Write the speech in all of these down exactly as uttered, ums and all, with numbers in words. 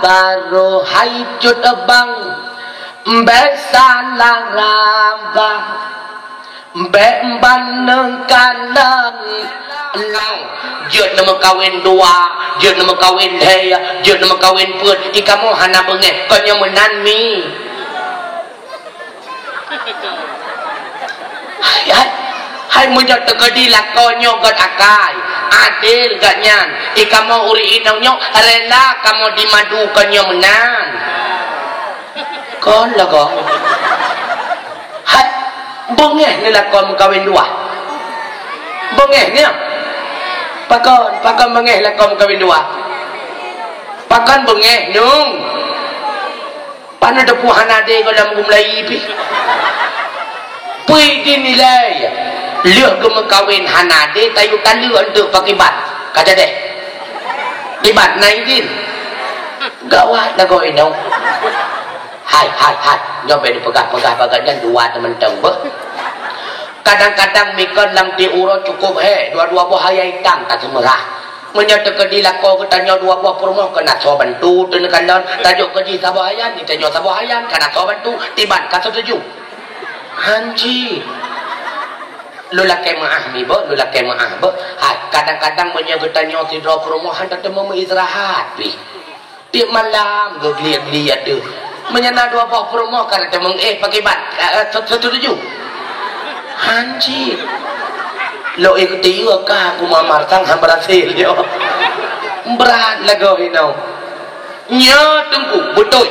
Barô hai cut bang, bék salah raba, bék ban neungkalon lang. Jeuet neumeukawen dua, jeuet neumeukawen lhèe, jeuet neumeukawen peuet, i kamoe hana beungéh, kon nyoe meunan mi. Hai, hai, hai, meunyoe teukeudi lakoe nyoe gét akai, adil gét nyan, i kamoe ureueng inong nyoe rela kamoe dimadu kon nyoe meunan. Kon lagoe. Hai, beungéh ni lakoe meukawen dua. Beungéh ni. Pakon, pakon beungéh lakoe meukawen dua. Pakon beungéh, Nung. Pane teupeu hana adé goh lam geumeulayi pih. Peue idin ilée, lheueh geumeukawen hana adé tayue taleue eunteuk pakiban. Ka jadeh. Kiban na idin. Gawat lagoe inong. Hai, hai, hai. Nyoe bék dipeugah-peugah bagat nyan dua teumantong beuh. Kadang-kadang mikon lam tiep uroe cukôp hék, dua-dua boh ayam itam ka seumeurah. Meunyoe teukeudi lakoe geutanyoe dua boh peurumoh keunan soe bantu teuneuk kalon, tajok keu jih saboh ayam, geutanyoe saboh ayam, keunan soe bantu, tiban ka seutuju. Hanci. Lôn lakée meuáh mi beuh, lôn lakée meuáh beuh. Hai, kadang-kadang meunyoe geutanyoe sidroe peurumoh hana teuma meuistirahat pih. Tiep malam geugliek-gliek deuh. Meunyoe na dua boh peurumoh ka teuma meuéh pakiban, eh, eh, satu, satu tuju. Hanci. Lôn éh keu tiyeue ka aku mamar sang han beurasé nyoe. Brat lagoe inong. Nyoe Teungku, beutôi.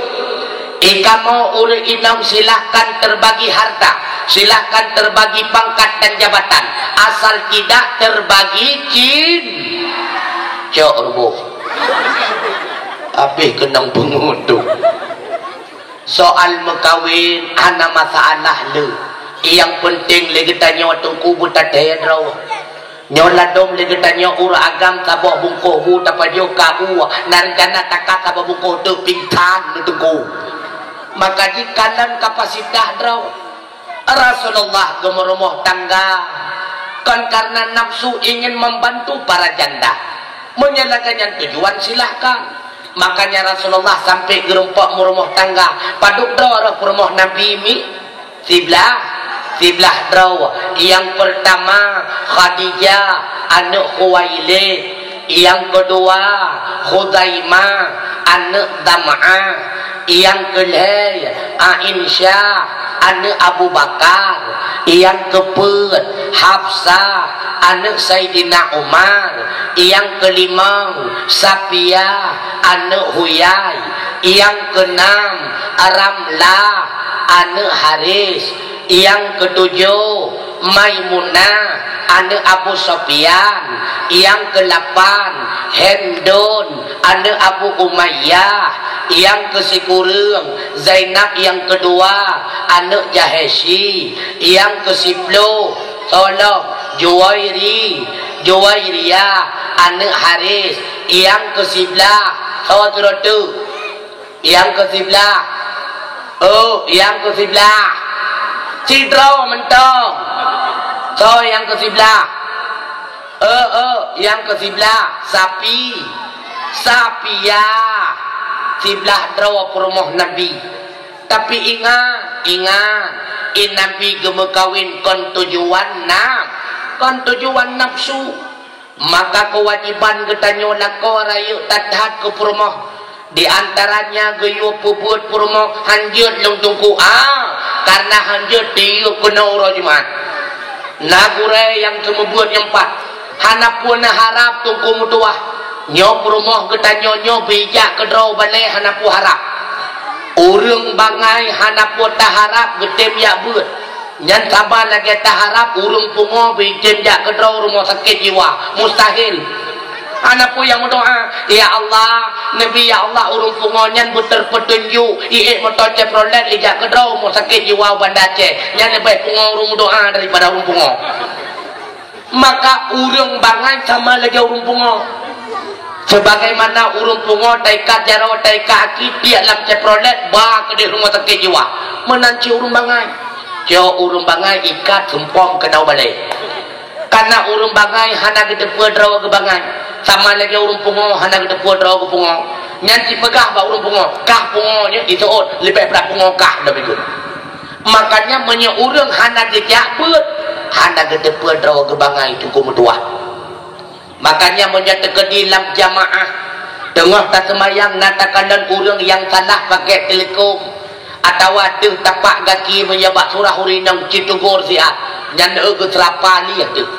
I kamoe ureueng inong silahkan terbagi harta, silahkan terbagi pangkat dan jabatan, asal tidak terbagi cin. Cok ruboh. Habéh keunong peunguntung. Soal meukawen hana masalah le. Nyang penting lé geutanyoe Teungku beutathée droe. Nyoe ladôm lé geutanyoe ureueng agam saboh bungkôh bu tapajoh ka u, na rencana takat saboh bungkôh teuk pingsan Teungku. Maka jikalon kapasitas droe. Rasulullah geumeurumoh tangga kon karena nafsu ingin membantu para janda. Meunyoe lagée nyan tujuan, silahkan. Makanya Rasulullah sampai geurumpok meurumoh tangga. Padub droe roh peurumoh Nabi mi? Siblah, siblah droe. Nyang peurtama Khadijah aneuëk Khuwailid. Nyang keudua, Khuzaimah, aneuëk Zam'ah. Nyang keulhée, Aisyah, aneuëk Abu Bakar. Nyang keupeuet, Hafsah, aneuëk Saidina Umar. Nyang keulimong, Safiyah, aneuëk Huyai. Nyang keunam, Ramlah, aneuëk Haris. Nyang keutujoh, Maimunah, aneuëk Abu Sufyan. Nyang keulapan, Hindun, aneuëk Abu Umayyah. Nyang keusikureueng, Zainab nyang keudua, aneuëk Jahsy. Nyang keusiploh, tolong, Juwairi-, Juwairiyah, aneuëk Haris. Nyang keusiblah, soe sidroe teuk? Nyang keusiblah. Oh, nyang keusiblah. Sidroe mantong. Soe nyang keusiblah? Eh, eh, nyang keusiblah. Sapi. Safiyah. Siblah droe peurumoh Nabi. Tapi ingat, ingat, i Nabi geumeukawen kon tujuan naf-, kon tujuan nafsu. Maka keuwajéban geutanyoe lakoe rayeuk that-that keu peurumoh. Di antaranya geuyue peubeuet peurumoh hanjeuet lôn Teungku, ah, karena hanjeuet tiyeuk keunoe uroe Jumat. Na gurée nyang seumeubeuet nyang pat. Hana peue neuharab Teungku meutuwah. Nyoe peurumoh geutanyoe nyoe beujak keudroe balée hana peue harab. Ureuëng bangai hana peue taharab geutem jak beuet. Nyan sama lagée taharab ureuëng pungoe beutem jak keudroe rumoh sakét jiwa. Mustahil. Hana peue nyang meudoá, "Ya Allah, neubi ya Allah ureuëng pungoe nyan beuteupeutunjuk, iék moto Chevrolet ijak keudroe rumoh sakét jiwa u Banda Aceh." Nyan leubeh pungoe ureuëng meudoá daripada ureuëng pungoe. Maka ureuëng bangai sama lagée ureuëng pungoe. Sebagaimana ureuëng pungoe taikat jaroe, taikat aki, tiek lam Chevrolet, ba keudeh rumoh sakét jiwa. Meunan cit ureuëng bangai. Cok ureuëng bangai ikat seumpom keunoe balée. Karena ureuëng bangai hana geuteupeue droe geubangai. Sama lagée ureuëng pungoe hana geuteupeue droe geupungoe. Nyan sipeugah bak ureuëng pungo, kah pungo nyoe jiseuôt leubeh brat pungo kah dah beugét. Makanya meunyoe ureuëng hana geujak beuet, hana geuteupeue droe geubangai Teungku meutuwah. Makanya meunyoe teukeudi lam jamaah, teungoh taseumayang na takalon ureuëng nyang salah pakai teuleukom, atawa deuh tapak gaki meunyoe bak surah urinong citugor siat, nyan eu geuseurapa lieh teuh.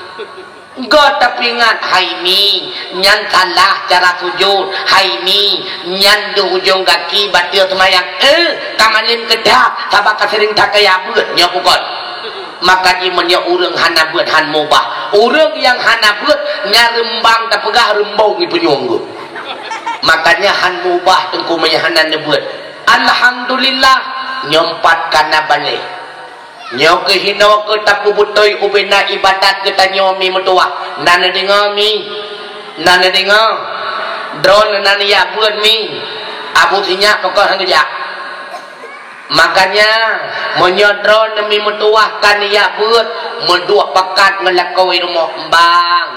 Goe tapeuingat, hai mi, nyan salah cara sujud, hai mi, nyan di ujong gaki bateue seumayang. Eh, ka malem keudah, saba ka sering takaya beuet, nyoe bukon. Maka jih meunyoe ureuëng hana beuet han mubah. Ureuëng nyang hana beuet, nyan reumbang tapeugah reumbong ipeunyueng geuh. Makanya han mubah Teungku meunyoe hana neubeuet. Alhamdulillah, nyoe pat ka na baleh. Nyoe keuh hinoe keu tapeubeutôi ubena ibadat geutanyoe mi meutuwah. Na neudeungoe mi? Na neudeungoe? Droeneuh na neujak beuet mi? Abu sinyak pokok han geujak. Makanya, meunyoe droeneuh mi meutuwah ka neujak beuet, meuduek pakat ngon lakoe rumoh, "Bang,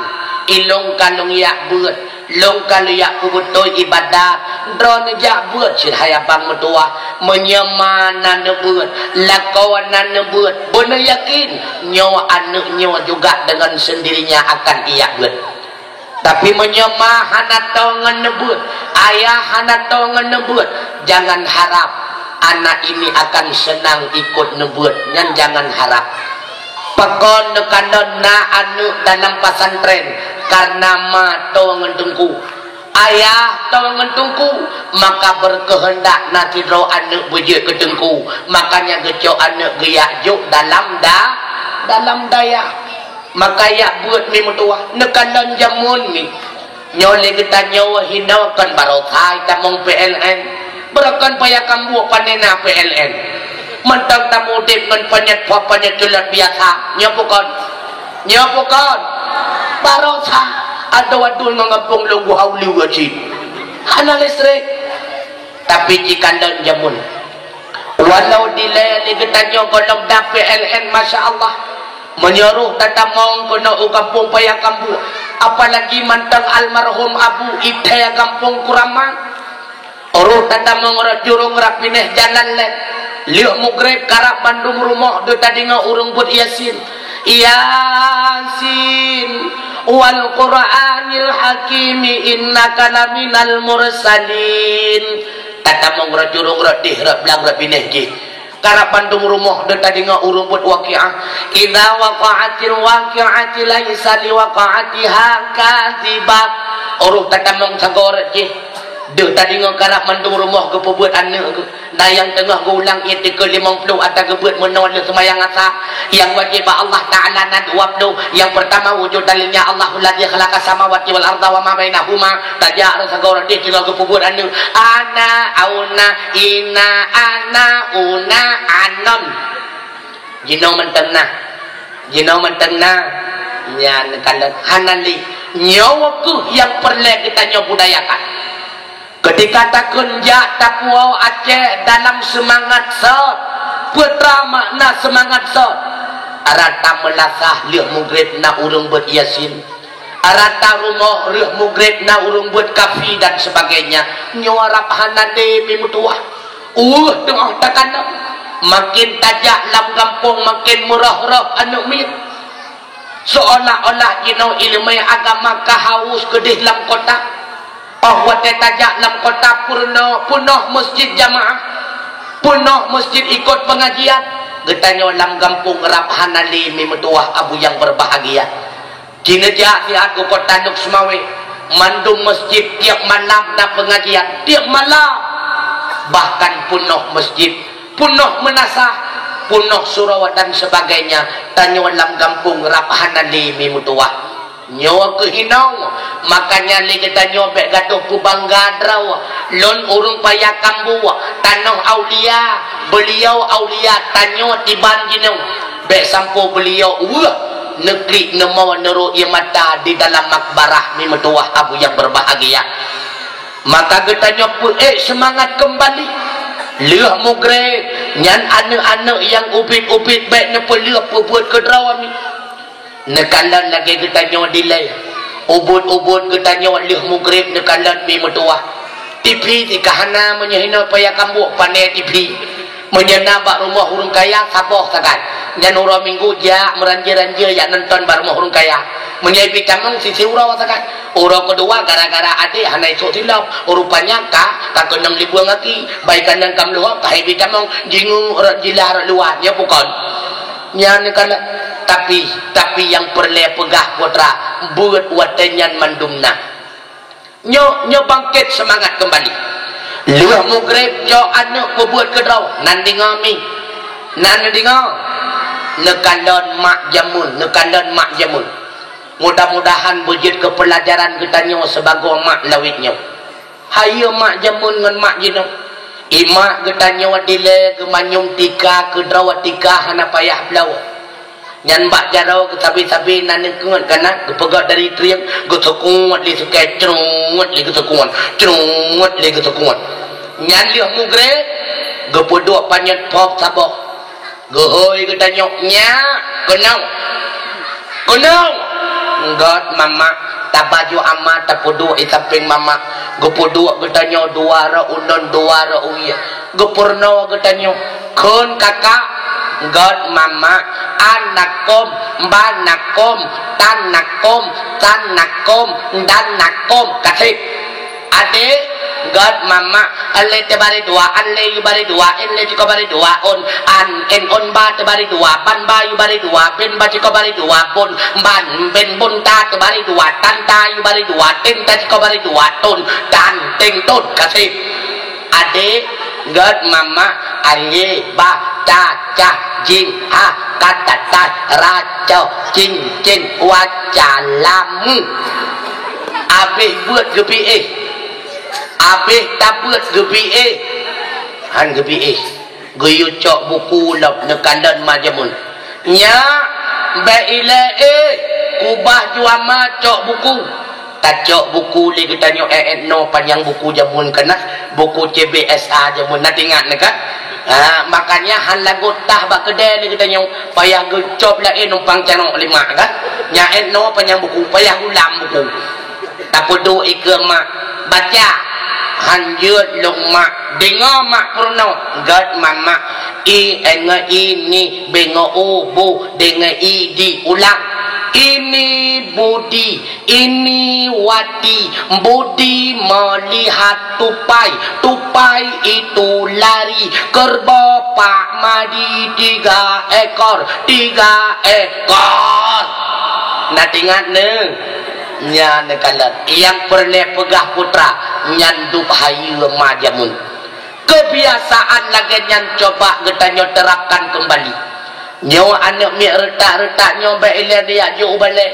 ilong ka lôn jak beuet." Lôn ka lôn jak peubeutôi ibadat, droeneuh jak beuet cit hai abang meutuwah. Meunyoe ma na neubeuet, lakoe na neubeuet, beuneuyakin nyoe aneuëk nyoe juga deungon seundirinya akan ijak beuet. Tapi meunyoe ma hana toe ngon neubeuet, ayah hana toe ngon neubeuet, jangan harap anak ini akan seunang ikot neubeuet, nyan jangan harap. Pakon neukalon na aneuëk dalam pesantren? Karena ma toe ngon teungku. Ayah toe ngon teungku, maka beukeuheundak na sidroe aneuëk beujeuet keu teungku, makanya geucok aneuëk geujak jok dalam da-, dalam dayah. Maka jak beuet mi meutuwah, neukalon jameun mi. Nyoe lé geutanyoe hinoe kon baroesa tamong P L N. Beureukan paya kambok pane na P L N. Mantong tameudeb ngon panyet pop panyet culot biasa. Nyoe bukon? Nyoe bukon? Baroesa adoe-adoe ngon gampông lôn geuhau leuwe cit. Hana listrik. Tapi jikalon jameun. Walau dilée lé geutanyoe gohlom da P L N, masya Allah. Meunyoe roh tatamong keunoe u gampông paya kambok, apalagi mantong almarhum Abu Ithée gampông Kuraman. Roh tatamong rot jurông rab binéh jalan lé. Lheueh mugreb karab bandum rumoh deuh tadeungoe ureuëng beuet Yasin. Yasin wal Qur'anil Hakimi innaka laminal mursalin. Tatamong rot jurông rot deh rot blang rot binéh jih. Karab bandum rumoh deuh tadeungoe ureuëng beuet Waqiah. Idza waqa'atil waqi'atu laisa liwaqa'atiha kadzibah. Roh tatamong sagoe rot jih. Deuh tadeungoe karab mandum rumoh geupeubeuet aneuëk geuh. Na nyang teungoh geuulang i'tikafi limong ploh ata geubeuet meunoe lheueh seumayang asa. Nyang wajéb bak Allah Ta'ala na dua ploh. Nyang peurtama wujud dalilnya Allahul ladzi khalaqas samawati wal arda wa ma bainahuma. Tajak rot sagoe rot deh teungoh geupeubeuet aneuëk. Ana, auna, ina, ana, una, anon. Jinoe mantong na. Jinoe mantong na. Nyan kalon hana lé. Nyoe keuh nyang peureulée geutanyoe budayakan. Keutika takheun jak tapuwoe Aceh dalam seumangat sot. Peue treuk makna seumangat sot? Rata meulasah lheueh mugreb na ureuëng beuet Yasin. Rata rumoh lheueh mugreb na ureuëng beuet kafi dan sebagainya. Nyoe rab hana lé mi meutuwah. Ueh teungoh takalon. Makin tajak lam gampông makin meuroh-roh aneuëk miet. Seolah-olah jinoe iéleumé agama ka haus keudeh lam kota. Oh watée tajak lam kota peunoh, peunoh meuseujid jamaah, peunoh meuseujid ikot peungajian. Geutanyoe lam gampông rab hana lé mi meutuwah Abu nyang beubahgia. Jineujak siat u kota Lhokseumawe, mandum meuseujid tieb malam na peungajian, tieb malam. Bahkan peunoh meuseujid, peunoh meunasah, peunoh surau dan sebagainya. Tanyoe lam gampông rab hana lé mi meutuwah. Nyoe keuh hinoe, makanya lé geutanyoe bék gadôh peubangga droe. Lôn ureuëng paya kambok, tanoh aulia, beuliau aulia, tanyoe tiban jinoe. Bék sampoe beuliau ueh, neuklik neumoe neurok ie mata di dalam makbarah mi meutuwah Abu nyang beubahgia. Maka geutanyoe peuék seumangat keumbali. Lheueh mugreb, nyan aneuëk-aneuëk nyang ubit-ubit bék neupeuleueh peubeuet keudroe mi. Neukalon lagée geutanyoe dilée. Ubit-ubit geutanyoe lheueh mugreb neukalon mi meutuwah. T V teuka hana, meunyoe hinoe payah kambok pane T V. Meunyoe na bak rumoh ureuëng kaya, saboh sagai. Nyan uroe Minggu jak meuranje-ranje jak nonton bak rumoh ureuëng kaya. Meunyoe ibi tamong sisi uroe sagai. Uroe keudua gara-gara adék hana isok silop. Rupanya ka, ka keunong libur ngaki. Bai ka nyan ka meuluhok, ka ibi tamong, jingeuk rot jilah rot luwa. Nyoe bukon. Nyan ka na. Tapi, tapi nyang peureulée peugah putra, beuet watée nyan mandum na. Nyoe, nyoe bangkit seumangat keumbali. Lheueh mugreb cok aneuëk peubuet keudroe, nan deungoe mi. Nan deungoe. Neukalon mak jameun, neukalon mak jameun. Mudah-mudahan beujeuet keu peulajaran geutanyoe sibagoe mak lawét nyoe. Hayeue mak jameun ngon mak jinoe. I mak geutanyoe dilée geumanyum tika keudroe tika hana payah bloe. Nyan bak jaroe geusabe-sabe na neukeuet kana geupeugah dari trieng, geuseukut lé sukée, crungut lé geuseukut, crungut lé geuseukut. Nyan lheueh mugreb, geupeuduek panyöt pop saboh. Geuhôi geutanyoe, "Nyak, keunong! Keunong!" Gét mamak, tabaju ama tapeuduek i sampéng mamak. Geupeuduek geutanyoe dua rot ulôn, dua rot uye. Geupeurunoe geutanyoe, "Kheun kakak." Gét mamak, "Anakom, banakom, tanakom, sanakom, danakom." Kaseb. Adék, gét mamak, "Lé teubaréh dua, an lé yue baréh dua, en lé cukôp baréh dua, on, an, en on ba teubaréh dua, ban ba yue baréh dua, ben ba cukôp baréh dua, bon, ban, ben bon ta teubaréh dua, tan ta yue baréh dua, ten ta cukôp baréh dua, ton, tan, teng, ton." Kaseb. Adék, gét mamak, "Alé, ba, ta, ca, jim, ha, ka, ta, ta, ra, co, cin, cen, wa, ca, la, mu." Abéh beuet geupiéh. Abéh tabeuet geupiéh. Han geupiéh. Geuyue cok buku lom neukalon mak jameun. "Nyak, bék ilée éh, kubah ju ama cok buku." Tacok buku lé geutanyoe, éh, éh, noe panyang buku jameun kana, buku C B S A jameun na, ingat neuh kan? Ha, makanya han lagot tah bak keudée lé geutanyoe, payah geucop laén numpang canok lé mak kan? Nyak, éh, noe panyang buku, payah gulam buku. Tapeuduek ikeue mak, "Baca." Han jeuet lôn mak, deungoe mak peurunoe, gét mamak, i, éh, ngon i, ni, bé ngon u, bu, dé ngon i, di, ulang. Ini Budi, ini Wati, Budi melihat tupai, tupai itu lari, kerbau Pak Madi tiga ekor, tiga ekor. Na ingat neuh? Nyan neukalon. Nyang peureulée peugah putra, nyan dub hayeue ma jameun. Keubiasaan lagée nyan coba geutanyoe teurapkan keumbali. Nyoe aneuëk miet reutak-reutak nyoe bék ilée neujak jok u balée.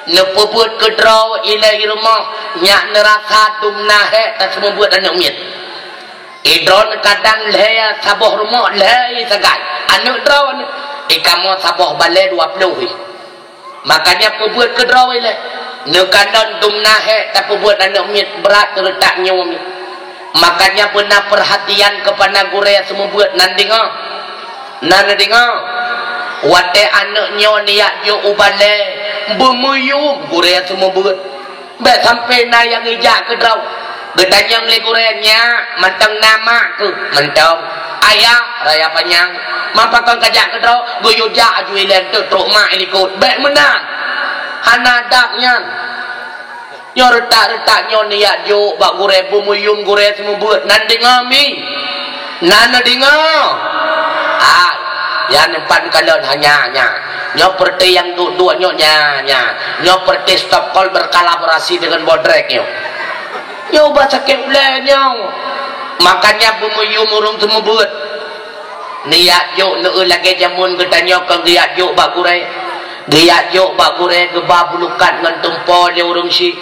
Neupeubuet keudroe ilée i rumoh, nyak neurasa dum na hék taseumeubeuet aneuëk miet. Idroe kadang lhée saboh rumoh lhée sagai. Aneuëk droe nyoe, ikamoe saboh balée dua ploh ih. Makanya peubuet keudroe ilée. Neukalon dum na hék tapeubuet aneuëk miet brat reutak nyoe miet. Makanya beuna peurhatian keupada gurée seumeubeuet nan deungoe. Nan deungoe. Watée aneuëk nyoe neujak jok u balée, beumeuyum gurée seumeubeuet. Bék sampoe na nyang ijak keudroe. Geutanyong lé gurée, "Nyak, mantong na mak keuh?" "Mantong." "Ayah?" "Raya panyang." "Ma pakon kajak keudroe?" "Geuyue jak aju ilée teuk trok mak ilikot." Bék meunan. Hana adab nyan. Nyoe reutak-reutak nyoe neujak jok bak gurée, beumeuyum gurée seumeubeuet. Nan deungoe mi? Nan deungoe? Hai, nyan pat kalon hanya nya. Nyoe peureuté nyang duek-duek nyoe nya, nya. Nyoe peureuté stop call berkolaborasi dengan bodrek nyoe. Nyoe ubat sakét ulée nyoe. Makanya beumeuyum ureuëng seumeubeuet. Neujak jok neueu lagée jameun geutanyoe kon geujak jok bak gurée. Geujak jok bak gurée geuba bulukat ngon tumpo lé ureuëng syik.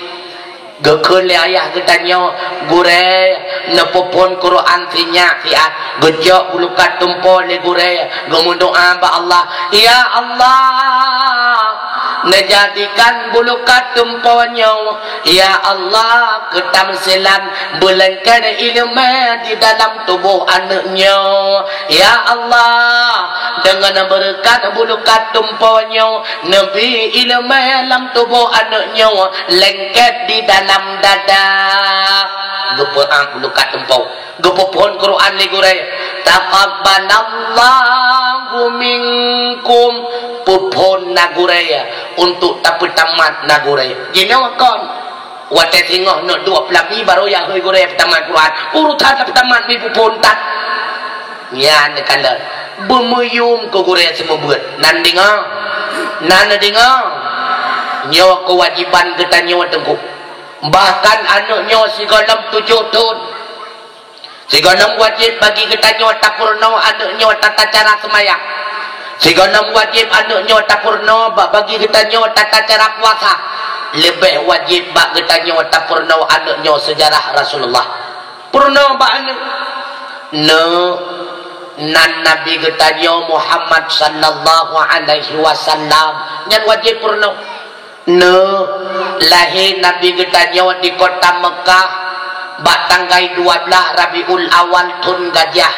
Geukheun lé ayah geutanyoe, gurée neupeuphon Quran sinyak siat. Geucok bulukat tumpo lé gurée, geumeudoá bak Allah, "Ya Allah, neujadikan bulukat tumpo nyoe, ya Allah, keutamsilan beulengket ileumé di dalam tuboh aneuëk nyoe. Ya Allah, deungon beureukat bulukat tumpo nyoe, neubi ileumé lam tuboh aneuëk nyoe lengket di dalam dada." Geupeu'ah bulukat teumpo. Geupeuphon Quran lé gurée. Taqabbalallahu minkum. Peuphon na gurée untuk tapeutamat na gurée. Jinoe kon. Watée singoh neuk duek peulami baru ya hôi gurée peutamat Quran. Urusan tapeutamat mi peuphon that. Nyan kalon. Beumeuyum keu gurée seumeubeuet. Nan deungoe. Nan deungoe. Nyoe keuwajiban geutanyoe teungku. Bahkan aneuk nyoe sigohlom tujoh thon. Sigohlom wajéb bagi geutanyoe tapeurunoe aneuk nyoe tata cara seumayang. Sigohlom wajéb aneuk nyoe tapeurunoe ba-, bagi geutanyoe tata cara puasa. Leubeh wajéb bak geutanyoe tapeurunoe aneuk nyoe seujarah Rasulullah. Peurunoe bak aneuk. Neuk, nan Nabi geutanyoe Muhammad sallallahu alaihi wasallam. Nyan wajéb peurunoe. Neuk, lahé Nabi geutanyoe di kota Meukah bak tanggai dua blaih Rabiul Awal thon gajah.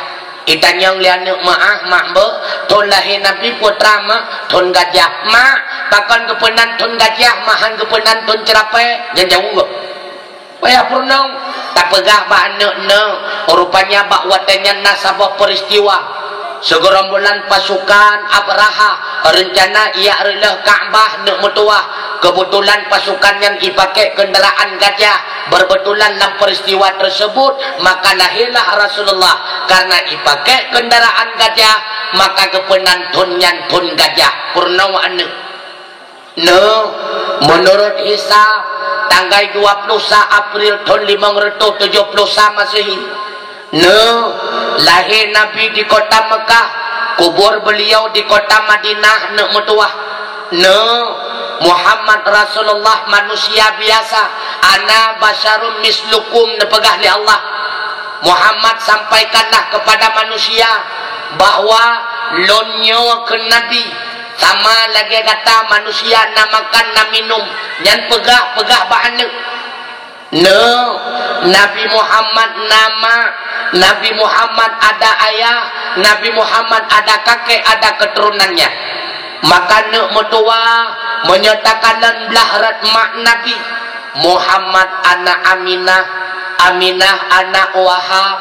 Itanyong lé aneuk, "Mak, ah, mak, beuh, thon lahé Nabi peue teuma, mak?" "Thon gajah." "Mak, pakon geupeunan thon gajah, mak, han geupeunan thon ceurapée?" Nyan jaweueb. Payah peurunoe, tapeugah bak aneuk, "Neuk, rupanya bak watée nyan na saboh peuristiwa. Sigeurombolan pasukan Abrahah reuncana ijak reuloh Ka'bah neuk meutuwah. Keubeutulan pasukan nyan ipakék keundaraan gajah. Beubeutulan lam peuristiwa teuseubut, maka lahélah Rasulullah. Kareuna ipakék keundaraan gajah, maka geupeunan thon nyan thon gajah." Peurunoe aneuk. Neuk, meunurot hisab, tanggai dua ploh sa April thon limong reutôh tujoh ploh sa Masehi. Neuk, lahé Nabi di kota Meukah, kubur beuliau di kota Madinah neuk meutuwah. Neuk, Muhammad Rasulullah manusia biasa, "Ana basyarum mislukum," neupeugah lé Allah. "Muhammad, sampaikanlah kepada manusia bahwa lôn nyoe kheun Nabi." Sama lagée gata manusia na makan, na minum, nyan peugah, peugah bak aneuk. Neuk, Nabi Muhammad na mak, Nabi Muhammad ada ayah, Nabi Muhammad ada kakek, ada keturunannya. Maka neuk meutuwah, meunyoe takalon blaih rot mak Nabi, Muhammad aneuk Aminah, Aminah aneuk Wahab,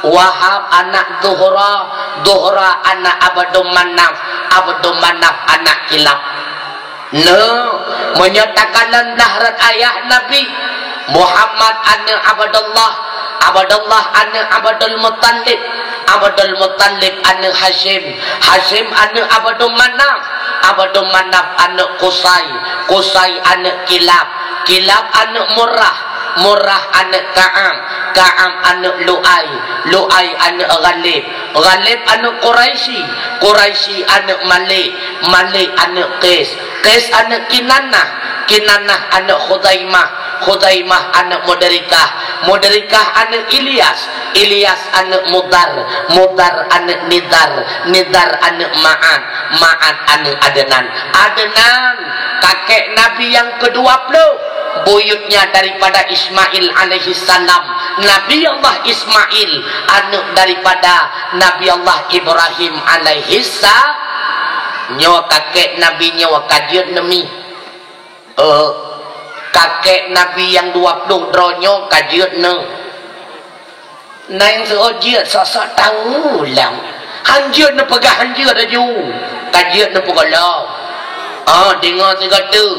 Wahab aneuk Zuhra, Zuhra aneuk Abdul Manaf, Abdul Manaf aneuk Kilab. Neuk, meunyoe takalon blaih rot ayah Nabi, Muhammad aneuk Abdullah, Abdullah aneuk Abdul Muttalib, Abdul Muttalib aneuk Hasyim, Hasyim aneuk Abdul Manaf, Abdul Manaf aneuk Qusay, Qusay aneuk Kilab, Kilab aneuk Murrah, Murrah aneuk Ka'ab, Ka'ab aneuk Lu'ay, Lu'ay aneuk Ghalib, Ghalib aneuk Quraisy, Quraisy aneuk Malik, Malik aneuk Qais, Qais aneuk Kinanah, Kinanah aneuk Khuzaimah, Khuzaimah aneuk Mudrikah, Mudrikah aneuk Ilyas, Ilyas aneuk Mudar, Mudar aneuk Nizar, Nizar aneuk Ma'ad, Ma'ad aneuk Adnan. Adnan, kakek Nabi nyang keudua ploh, buyutnya daripada Ismail alaihissalam. Nabi Allah Ismail, aneuk daripada Nabi Allah Ibrahim alaihissalam. Nyoe kakek Nabi nyoe ka jeuet neumi. Eh, kakek Nabi nyang dua ploh droe nyoe ka jeuet neu. Nyan seuôt jeuet, sok-sok tahu lam. Han jeuet neupeugah han jeuet laju. Ka jeuet neupeugah lom. Ah, deungoe sigoe teuk.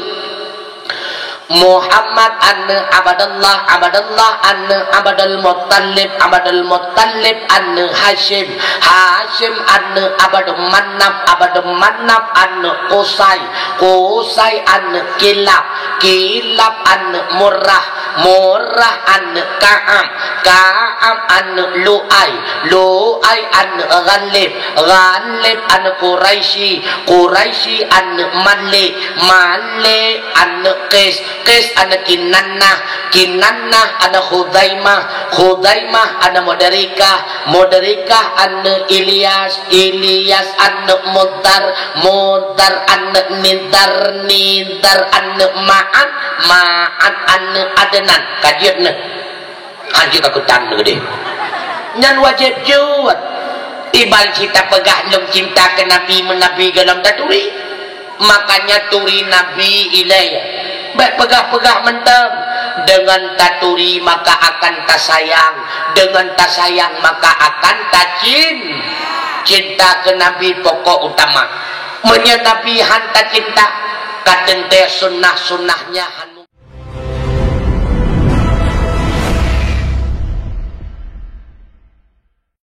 Muhammad aneuk Abdullah, Abdullah aneuk Abdul Muttalib, Abdul Muttalib aneuk Hasyim, Hasyim aneuk Abdul Manaf, Abdul Manaf aneuk Qusay, Qusay aneuk Kilab, Kilab aneuk Murrah, Murrah aneuk Ka'ab, Ka'ab aneuk Lu'ay, Lu'ay aneuk Ghalib, Ghalib aneuk Quraisy, Quraisy aneuk Malik, Malik aneuk Qais, Qais aneuk Kinanah, Kinanah aneuk Khuzaimah, Khuzaimah aneuk Mudrikah, Mudrikah aneuk Ilyas, Ilyas aneuk Mudar, Mudar aneuk Nizar, Nizar aneuk Ma'ad, Ma'ad aneuk Adnan. Ka jeuet neu. Han jeuet ka kutang neu deh. Nyan wajéb jeuet. Iban cit tapeugah lôn cinta keu Nabi, meunabi gohlom taturi. Makanya turi Nabi ilée. Bék peugah-peugah mantong. Dengan taturi maka akan tasayang, dengan tasayang maka akan tacin-, cinta keu Nabi pokok utama. Meunyoe Nabi han tacinta, ka teuntée sunnah-sunnahnya han